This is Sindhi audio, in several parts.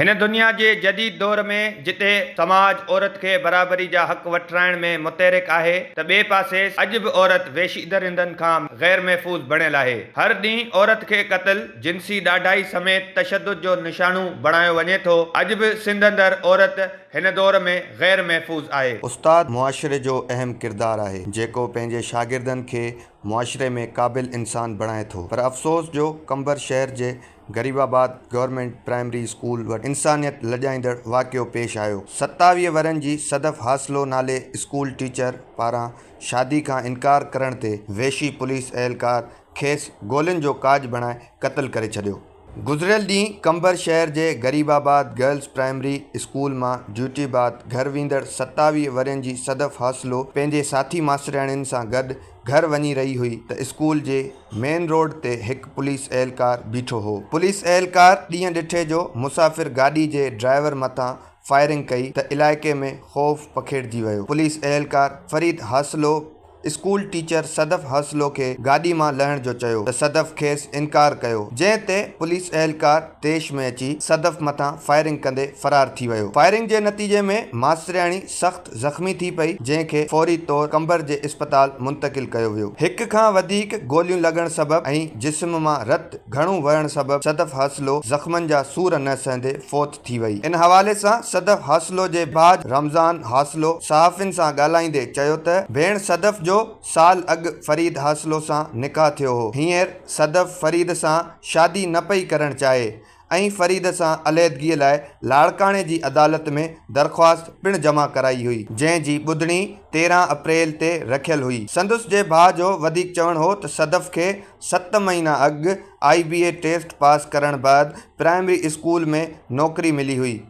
هن دنيا جي جديد دور ۾ جتي سماج عورت کي برابري جا حق وٺرائڻ ۾ متحرڪ آهي ته ٻئي پاسي اڄ به عورت وحشي درندن کان غير محفوظ بڻيل آهي. هر ڏينهن عورت کي قتل، جنسي ڏاڍائي سميت تشدد جو نشانو بڻايو وڃي ٿو. اڄ به سنڌ اندر عورت هن دور ۾ غير محفوظ آهي. استاد معاشري جو اهم ڪردار آهي، جيڪو پنهنجي شاگردن کي معاشري ۾ قابل انسان بڻائي ٿو پر افسوس جو قمبر شهر جي غريب آباد گورنمينٽ پرائمري اسڪول وٽ انسانيت لڄائيندڙ واقعو پيش آيو، 27 ورهين جي صدف حاصلو نالي اسڪول ٽيچر پاران شادي کان انڪار ڪرڻ تي وحشي پوليس اهلڪار کيس گولين جو کاڄ بڻائي قتل ڪري ڇڏيو. گذريل ڏينهن قمبر شهر جي غريب آباد گرلز پرائمري اسڪول مان ڊيوٽي بعد گهر ويندڙ 27 ورهين جي صدف حاصلو پنهنجي ساٿي ماسترياڻين سان گڏ گهر وڃي رهي هئي ته اسڪول جي مين روڊ تي هڪ پوليس اهلڪار بيٺو هو. پوليس اهلڪار ڏينهن ڏٺي جو مسافر گاڏي جي ڊرائيور مٿان فائرنگ ڪئي ته علائقي ۾ خوف پکيڙجي ويو. پوليس اهلڪار فريد حاصلو اسڪول ٽيچر صدف حاصلو کي گاڏي مان لهڻ جو چيو ته صدف کيس انڪار ڪيو جنهن تي پوليس اهلڪار طيش ۾ اچي صدف مٿان فائرنگ ڪندي فرار ٿي ويو. فائرنگ جي نتيجي ۾ ماسترياڻي سخت زخمي ٿي پئي، جنهن کي فوري طور قمبر جي اسپتال منتقل ڪيو ويو. هڪ کان وڌيڪ گوليون لڳڻ سبب ۽ جسم مان رت گهڻو وهڻ سبب صدف حاصلو زخمن جا سور نه سهندي فوت ٿي وئي. ان حوالي سان صدف حاصلو جي ڀاء رمضان حاصلو صحافين سان ڳالهائيندي چيو ته ڀيڻ صدف جو سال اڳ فريد حاصلو سان نڪاح ٿيو هو، هينئر صدف فريد سان شادي نه پئي ڪرڻ چاهي ۽ فريد سان عليحدگيء لاء لاڙڪاڻي جي عدالت ۾ درخواست پڻ جمع ڪرائي هئي، جنهن جي ٻڌڻي 13 اپريل تي رکيل هئي. سندس جي ڀاء جو وڌيڪ چوڻ هو ته صدف کي ست مهينا اڳ آء بي اي ٽيسٽ پاس ڪرڻ بعد پرائمري اسڪول ۾ نوڪري ملي هئي.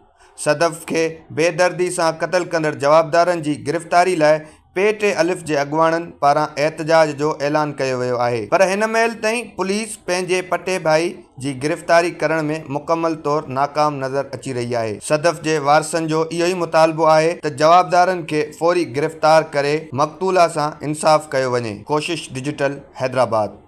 صدف کي بيدردي سان قتل ڪندڙ جوابدارن جي گرفتاري لاء پي ٽي الف جي اڳواڻن پاران احتجاج جو اعلان ڪيو ويو آهي پر هن مهل تائين پوليس پنهنجي پٽي ڀائي جي گرفتاري ڪرڻ ۾ مڪمل طور ناڪام نظر اچي رهي آهي. صدف جي وارثن جو اهو ئي مطالبو آهي ته جوابدارن کي فوري گرفتار ڪري مقتولا سان انصاف ڪيو وڃي. ڪوشش ڊجيٽل حيدرآباد.